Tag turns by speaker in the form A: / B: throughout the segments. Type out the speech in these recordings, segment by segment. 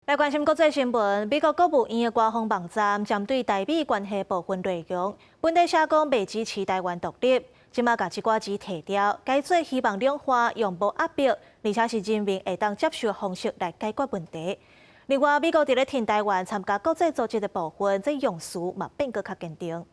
A: 來關心國際新聞，美國國務院的官方網站針對台美關係部分內容，本底寫講袂支持台灣獨立，這馬共這寡字提掉，改做希望兩岸用無壓迫，而且是人民會當接受的方式來解決問題。另外，美國佇咧挺台灣參加國際組織的部分，這用詞嘛變閣較堅定。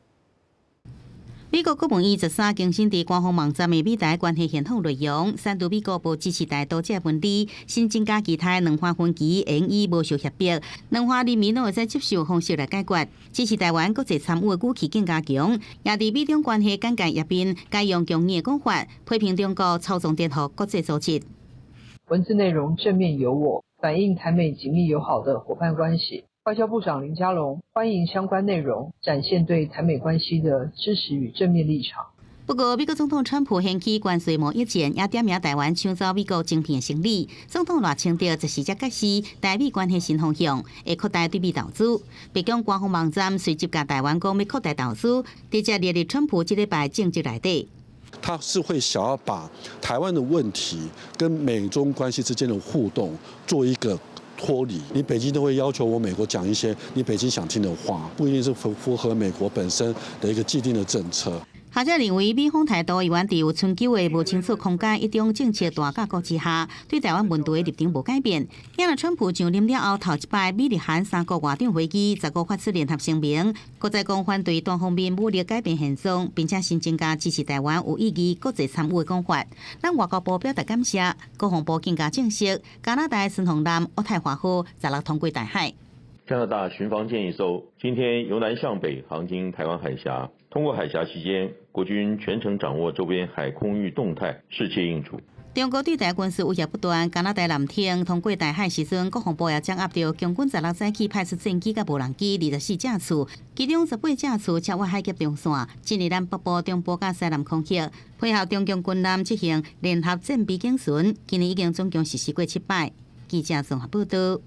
B: 美國國務院13更新佇官方網站的美台關係憲法內容，刪除美國無支持台獨這個文字，新增加其他兩岸分歧應以無受脅迫，兩岸人民攏會使接受方式來解決。支持台灣國際參與的語氣更加強，也佇美中關係簡介頁面改用強硬的講法，批評中國操縱顛覆國際組織。
C: 文字內容正面有我，反映台美緊密友好的夥伴關係。外交部長林佳龍歡迎相關內容，展現對台美關係的支持與正面立場。
B: 不過，美國總統川普掀起關稅貿易戰，也點名台灣搶走美國晶片生意。總統賴清德這時才解釋台美關係新方向，會擴大對美投資。白宮官方網站隨即共台灣講欲擴大投資，直接列入川普這禮拜政績內底。
D: 他是會想要把台灣的問題跟美中關係之間的互動做一個脫離，你北京都會要求我美國講一些你北京想聽的話，不一定是符合美國本身的一個既定的政策。
B: 學者認為，美方態度猶原佇有春秋的無清楚空間一中政策大架構之下，對台灣問題的立場無改變。因為川普上任了後，頭一擺美日韓三國外長會議15發出聯合聲明，閣再講反對單方面武力改變現狀，並且新增加支持台灣有意義國際參與的講法。咱外交部表達感謝，國防部更加證實，加拿大巡防艦渥太華號16通過台海。
E: 加拿大巡防艦一艘，今天由南向北航經台灣海峽，通過海峽期間，國軍全程掌握周邊海空域動態，適切應處。
B: 中國對台軍事威脅不斷，加拿大艦艇通過台海時陣，國防部也掌握著共軍十六早起派出戰機佮無人機24架次，其中18架次超越海峽中線，進入咱北部、中部佮西南空域，配合中共軍艦執行聯合戰備警巡，今年已經總共實施過七擺。記者綜合報道。